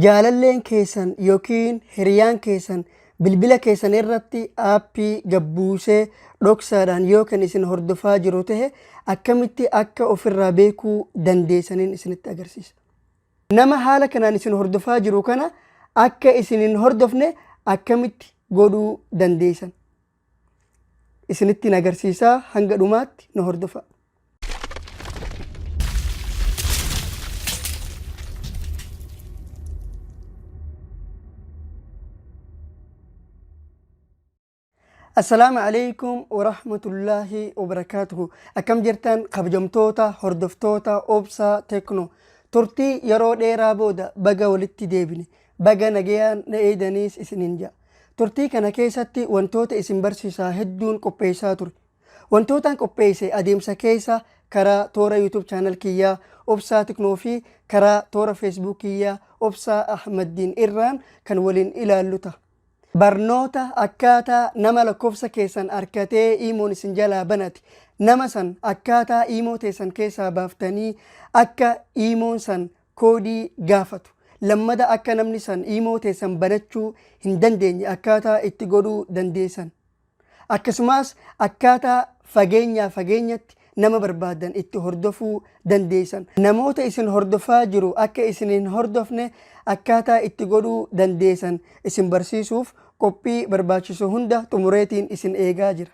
Jaalalleen keessan yookiin hiriyaan keessan bilbila keessan irratti aappii gad buusee dhoksaadhaan yoo kan isin hordofaa jiru tahe akkamitti akka ofirraa beekuu dandeessaniin isinitti agarsiisa. Nama haala kanaan isin hordofaa jiru kana akka isin hin hordofne akkamitti godhuu dandeessan isinittiin agarsiisaa hanga dhumaatti nu hordofaa. Assalaamu alaikum warahmatullaahi wabarakaatuhu. Akkam jirtan kabajamtoota hordoftoota Obsaa Tekno. Turtii yeroo dheeraa booda baga walitti deebine. Baga nagayaan na eedaniis isiniin ja'a. Turtii kana keessatti wantoota isin barsiisaa hedduun qopheessaa ture. Wantootaan qopheesse adeemsa keessa karaa toora YouTube channel kiyyaa Obsaa Teknoo fi karaa toora Facebook kiyyaa Obsaa Ahmaddiin irraan kan waliin ilaallu ta'a. Barnoota akkaataa nama lakkoofsa keessan arkatee iimoon isin jalaa banate nama san akkaataa iimoo teessan keessaa baaftanii akka iimoon san koodii gaafatu lammada akka namni san iimoo teessan banachuu hin dandeenye akkaataa itti godhuu dandeessan. Akkasumas akkaataa fageenyaa fageenyatti nama barbaadan itti hordofuu dandeessan. Namoota isin hordofaa jiru akka isin hin hordofne akkaataa itti godhuu dandeessan isin barsiisuuf qophii barbaachisu hunda xumureetiin isin eegaa jira.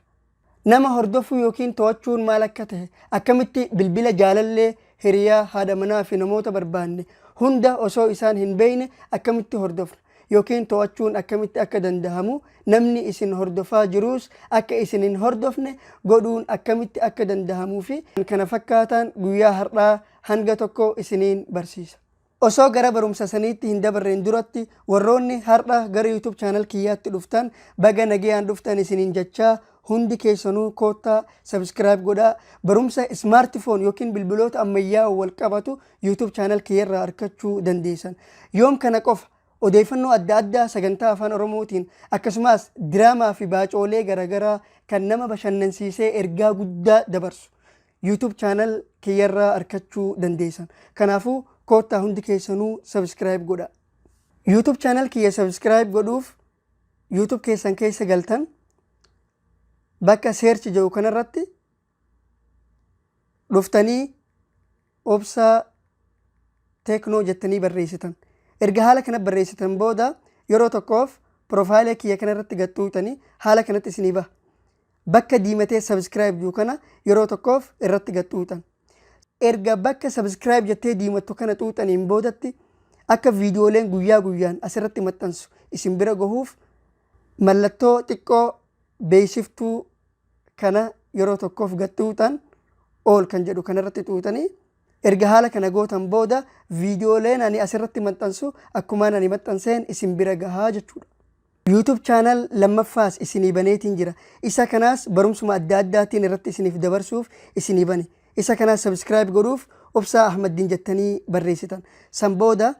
Nama hordofuu yookiin to'achuun maal akka tahe, akkamitti bilbila jaalallee, hiriyaa, haadha manaa fi namoota barbaanne hunda osoo isaan hin beekne akkamitti hordofna yookiin to'achuun akkamitti akka dandahamu, namni isin hordofaa jiruus akka isin hin hordofne godhuun akkamitti akka dandahamuu fi kan kana fakkaataan guyyaa har'aa hanga tokko isiniin barsiisa. Osoo gara barumsa saniitti hin dabarreen duratti warroonni har'a gara YouTube channel kiyyaatti dhuftan baga nagayaan dhuftan isiniin jechaa hundi keessanuu koottaa subscribe godhaa barumsa smartphone yookiin bilbiloota ammayyaa'oo wal qabatu YouTube channel kiyyarraa argachuu dandeessan. Yoom kana qofa odeeffannoo adda addaa sagantaa afaan Oromootiin akkasumas diraamaa fi baacoolee garaagaraa kan nama bashannansiisee ergaa guddaa dabarsu YouTube channel kiyyarraa argachuu dandeessan. Kanaafuu koottaa hundi keessanuu subscribe godhaa. YouTube channel kiyya subscribe godhuuf YouTube keessan keessa galtan bakka search jedhu kanarratti dhuftanii Obsaa Teknoo jettanii barreessitan. Erga haala kana barreessitan booda yeroo tokkoof piroofaayila kiyya kanarratti gad tuqxanii haala kanatti isinii baha. Bakka diimatee subscribe jiru kana yeroo tokkoof irratti gad tuqxan. Erga bakka subscribe jettee diimattu kana tuqxaniin boodatti akka viidiyooleen guyyaa guyyaan asirratti maxxansu isin bira gahuuf mallattoo xiqqoo beeksiftuu kana yeroo tokkoof gad tuqxan all kan jedhu kanarratti tuqxanii erga haala kana gootan booda viidiyooleen ani asirratti maxxansu akkumaan ani maxxanseen isin bira gahaa jechuudha. YouTube channel lammaffaas isinii baneetiin jira. Isa kanaas barumsuma adda addaatiin irratti isiniif dabarsuuf isinii bane. Isa kanaas subscribe godhuuf Obsaa Ahmaddiin jettanii barreessitan. San booda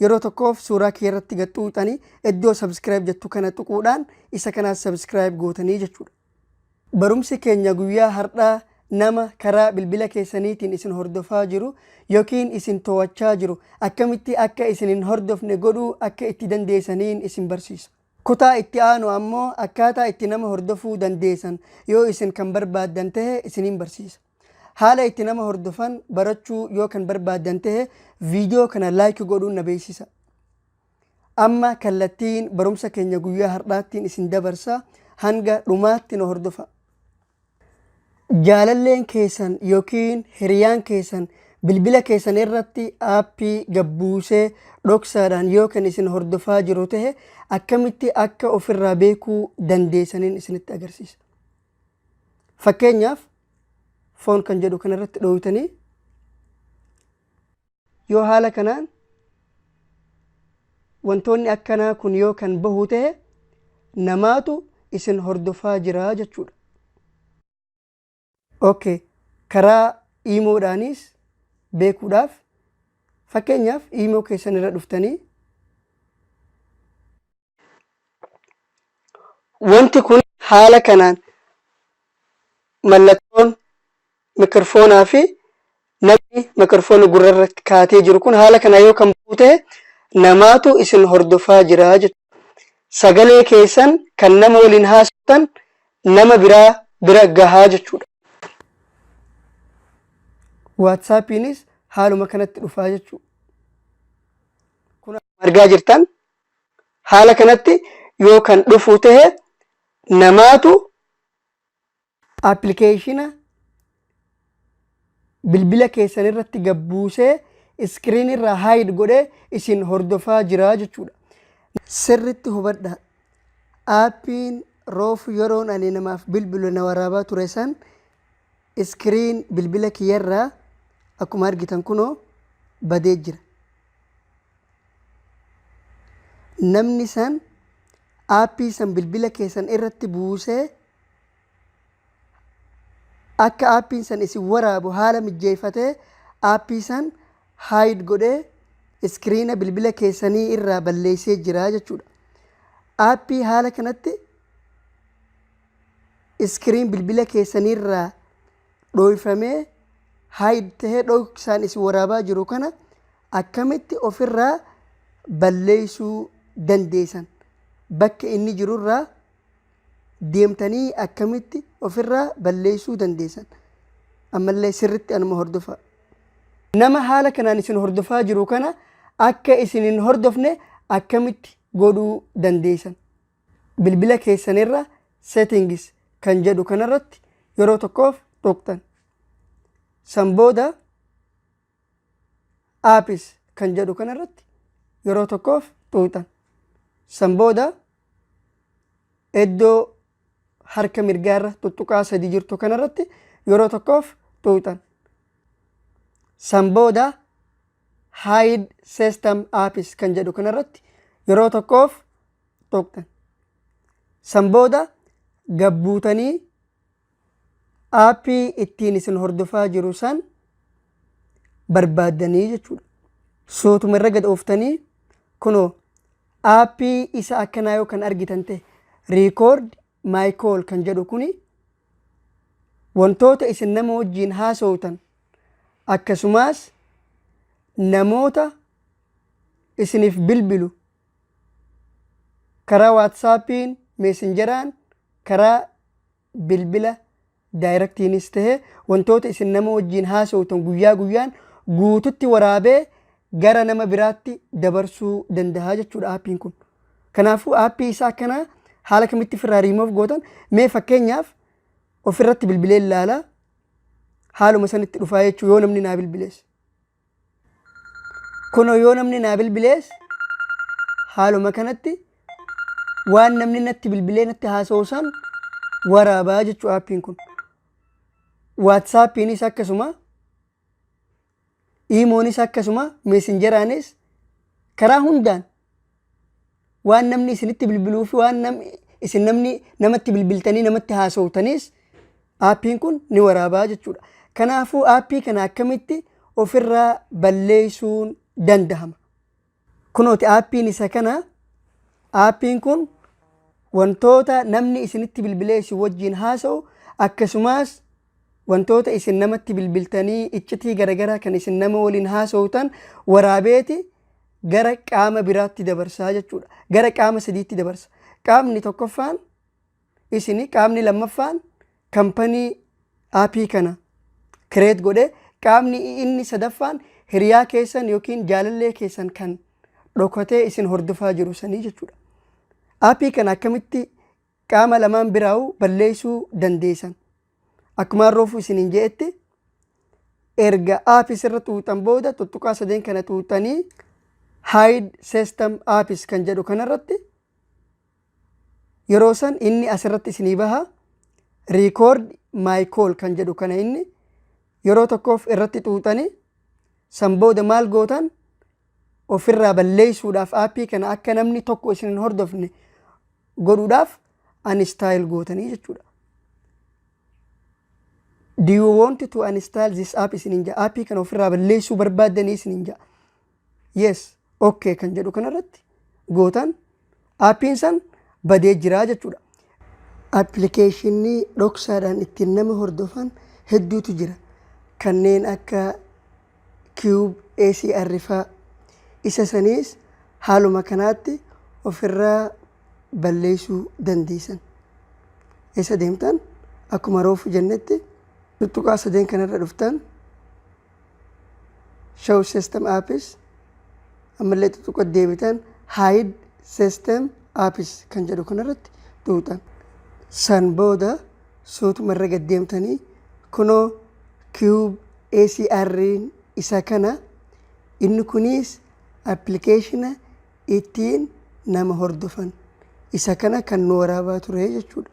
yeroo tokkoof suuraa kiyya irratti gad xuuxanii iddoo subscribe jettu kana tuquudhaan isa kanaas subscribe gootanii jechuudha. Barumsi keenya guyyaa har'aa nama karaa bilbila keessaniitiin isin hordofaa jiru yookiin isin to'achaa jiru akkamitti akka isin hin hordofne godhuu akka itti dandeessaniin isin barsiisa. Kutaa itti aanu ammoo akkaataa itti nama hordofuu dandeessan yoo isin kan barbaaddan tahe isiniin barsiisa. Haala itti nama hordofan barachuu yoo kan barbaaddan tahe viidiyoo kana like godhuun na beeksisa. Amma kallattiin barumsa keenya guyyaa har'aattiin isin dabarsa hanga dhumaatti na hordofa. Jaalalleen keessan yookiin hiriyaan keessan bilbila keessan irratti aappii gad buusee dhoksaadhaan yoo kan isin hordofaa jiru tahe akkamitti akka ofirraa beekuu dandeessaniin isinitti agarsiisa. Fakkeenyaaf foon kan jedhu kanarratti dhooytanii yoo haala kanaan wantoonni akkanaa kun yoo kan bahu ta'e namaatu isin hordofaa jira jechuudha. Okay. Karaa iimoodhaanis beekuudhaaf fakkeenyaaf iimoo keessan irra dhuftanii wanti kun haala kanaan mallattoon mikirfoonaa fi namni mikirfoona gurra irratti kaatee jiru kun haala kana yoo kan bu'u ta'e Namaatu isin hordofaa jira jechuudha. Sagalee keessan kan nama waliin haasoftan nama biraa bira gahaa jechuudha. WhatsAppiinis haaluma kanatti dhufaa jechuudha. Kun argaa jirtan, haala kanatti yoo kan dhufu ta'e, namaatu application bilbila keessan irratti gabbuusee screen irraa hide godhee isin hordofaa jira jechuudha. Sirritti hubadhaa. Aappiin roofu yeroon ani namaaf bilbilu na waraabaa ture san screen bilbila kiyyarraa akkuma argitan kunoo badee jira. Namni san aappii san bilbila keessan irratti buusee akka aappiin san isin waraabu haala mijjeeffatee aappii san hide godhee iskiriina bilbila keessanii irraa balleessee jira jechuudha. Aappii haala kanatti screen bilbila keessanii irraa dhooyfamee, hide tahee dhoksaan isin waraabaa jiru kana akkamitti ofirraa balleessuu dandeessan? Bakka inni jirurraa deemtanii akkamitti ofirraa balleessuu dandeessan? Ammallee sirritti anuma hordofaa. Nama haala kanaan isin hordofaa jiru kana akka isin hin hordofne akkamitti godhuu dandeessan? Bilbila keessanirra settings kan jedhu kanarratti yeroo tokkoof tuqxan. San booda apps kan jedhu kanarratti yeroo tokkoof tuqxan. San booda iddoo harka mirgaarra tuttuqaa sadi jirtu kanarratti yeroo tokkoof tuqxan. San booda hide system apps kan jedhu kanarratti yeroo tokkoof tuqxan. San booda gabbuutanii aappii ittiin isin hordofaa jiru san barbaaddanii jechuudha. Suutuma irra gad ooftanii kunoo aappii isa akkanaa yoo kan argitan ta'e, record my call kan jedhu kuni wantoota isin nama wajjiin haasoftan, akkasumas namoota isiniif bilbilu karaa WhatsAppiin, Messengeraan, karaa bilbila directiinis ta'e, wantoota isin nama wajjiin haasoftan guyyaa guyyaan guututti waraabee gara nama biraatti dabarsuu danda'a jechuudha aappiin kun. Kanaafuu aappii isaa akkanaa haala kamitti ofirraa riimoof gootan? Mee fakkeenyaaf ofirratti bilbilee ilaalaa, haaluma sanitti dhufaa jechuu yoo namni naa bilbilees. Kunoo yoo namni naa bilbilees haaluma kanatti waan namni natti bilbilee natti haasa'u san waraabaa jechuu aappiin kun. WhatsAppiinis akkasuma, IMOnis akkasuma, Messengeraanis karaa hundaan waan namni isinitti bilbiluu fi waan isin namni namatti bilbiltanii namatti haasa'utanis aappiin kun ni waraabaa jechuudha. Kanaafuu aappii kana akkamitti ofirraa balleessuun dandahama? Kunooti aappiin isa kana. Aappiin kun wantoota namni isinitti bilbilee isin wajjin haasa'u, akkasumas wantoota isin namatti bilbiltanii iccitii garaagaraa kan isin nama waliin haasa'utan waraabeeti gara qaama biraatti dabarsaa jechuudha. Gara qaama sadiitti dabarsa. Qaamni tokkoffaan isini, qaamni lammaffaan kampanii aappii kana create godhe, qaamni inni sadaffaan hiriyaa keessan yookiin jaalallee keessan kan dhokatee isin hordofaa jiru sanii jechuudha. Aappii kana akkamitti qaama lamaan biraa'u balleessuu dandeessan? Akkuma roofuu isiniin je'etti, erga apps irra xuuxan booda tuttuqaa sadeen kana xuuxanii hide system apps kan jedhu kanarratti yeroo san inni asirratti isinii baha. Record my call kan jedhu kana inni yeroo tokkoof irratti xuuxanii, san booda maal gootan? Ofirraa balleessuudhaaf, aappii kana akka namni tokko isin hin hordofne godhuudhaaf uninstall gootanii jechuudha. "Do you want to uninstall this app?" isiniin jedha. Aappii kana ofirraa balleessuu barbaaddanii isiniin jedha. Yes, okay kan jedhu kanarratti gootan, aappiin san badee jira jechuudha. Appilikeeshinii dhoksaadhaan ittiin nama hordofan hedduutu jira. Kanneen akka Cube ACR faa. Isa saniis Haaluma kanaatti ofirraa balleessuu dandeessan. Eessa deemtan? Akkuma roofu jennetti tuttuqaa sadeen kanarra dhuftan, show system apps, ammallee tuttuqa deebitan, hide system apps kan jedhu kanarratti tuuxan. San booda suutuma irra gad deemtanii kunoo Cube ACR isa kana. Inni kunis appilikeeshina ittiin nama hordofan isa kana kan nu waraabaa ture jechuudha.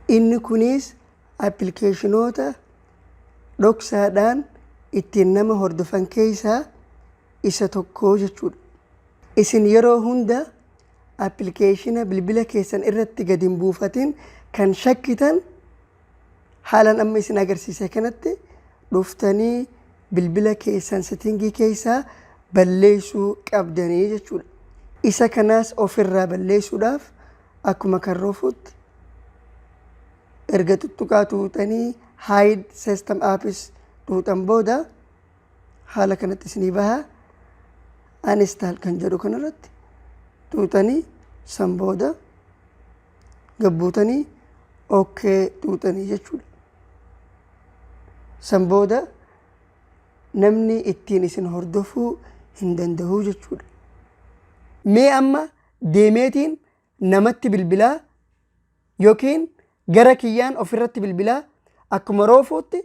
Inni kunis appilikeeshinoota dhoksaadhaan ittiin nama hordofan keessaa isa tokko jechuudha. Isin yeroo hunda appilikeeshina bilbila keessan irratti gadi hin buufatin kan shakkitan, haalaan amma isin agarsiise kanatti dhuftanii bilbila keessan setting keessaa balleessuu qabdanii jechuudha. Isa kanaas ofirraa balleessuudhaaf akkuma kan roofutti erga tuttuqaa tuuxanii hide system apps tuuxan booda haala kanatti isinii baha. Uninstall kan jedhu kanarratti tuuxanii, san booda gabbuutanii okay tuuxanii jechuudha. San booda namni ittiin isin hordofuu hin danda'u jechuudha. Mee amma deemeetiin namatti bilbilaa yookiin gara kiyyaan ofirratti bilbilaa, akkuma roofuutti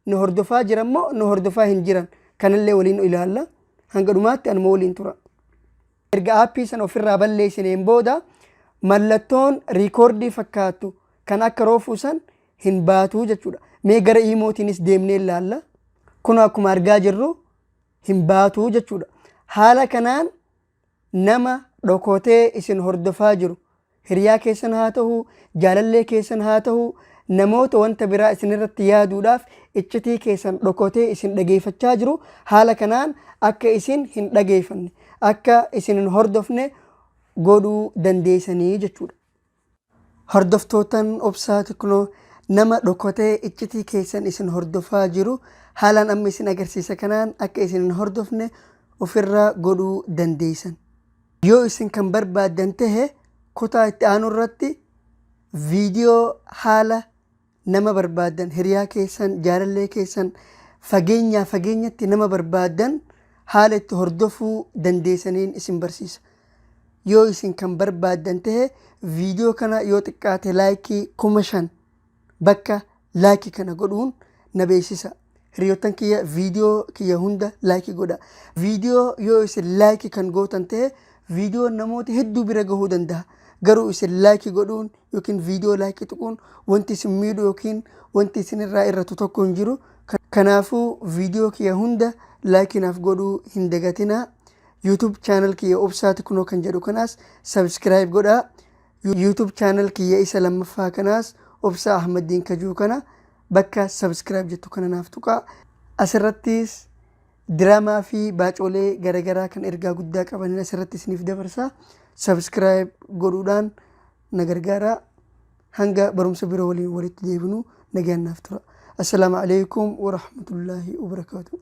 nu hordofaa jiran moo nu hordofaa hin jiran kanallee waliin ilaalla. Hanga dhumaatti anuma waliin tura. Erga aappii sana ofirraa balleessineen booda mallattoon record fakkaattu kan akka roofuu san hin baatuu jechuudha. Mee gara iimootiinis deemnee ilaalla. Kun akkuma argaa jirru hin baatuu jechuudha. Haala kanaan nama dhokotee isin hordofaa jiru, hiriyaa keessan haa ta'u, jaalallee keessan haa ta'u, namoota wanta biraa isin irratti yaaduudhaaf iccitii keessan dhokotee isin dhageeffachaa jiru, haala kanaan akka isin hin dhageeffanne, akka isin hin hordofne godhuu dandeessanii jechuudha. Hordoftootan Obsaa Teknoo, nama dhokotee iccitii keessan isin hordofaa jiru haalaan amma isin agarsiisa kanaan akka isin hin hordofne ofirraa godhuu dandeessan. Yoo isin kan barbaaddan tahe, kutaa itti aanu irratti viidiyoo haala nama barbaaddan, hiriyaa keessan, jaalallee keessan, fageenyaa fageenyatti nama barbaaddan haala itti hordofuu dandeessaniin isin barsiisa. Yoo isin kan barbaaddan tahe, viidiyoo kana yoo xiqqaate like 5000 bakka like kana godhuun na beeksisa. Hiriyoottan kiyya, viidiyoo kiyya hunda like godha. Viidiyoo yoo isin like kan gootan ta'e, viidiyoon namoota hedduu bira gahuu danda'a. Garuu isin like godhuun yookiin viidiyoo like tuquun wanti isin miidhu yookiin wanti isin irraa irratu tokko hin jiru. Kanaafuu viidiyoo kiyya hunda like naaf godhuu hin dagatinaa. YouTube channel kiyya Obsaa Teknoo kan jedhu kanaas subscribe godhaa. YouTube channel kiyya isa lammaffaa kanaas Obsaa Ahmaddiin Kajuu kana bakka subscribe jettu kana naaf tuqaa. Asirrattis diraamaa fi baacoolee garaagaraa kan ergaa guddaa qabanin asirratti isiniif dabarsa. Subscribe godhuudhaan na gargaaraa. Hanga barumsa biroo waliin walitti deebinu nagaan naaf tura. Assalaamu alaikum wa rahmatullaahi wa barakaatuh.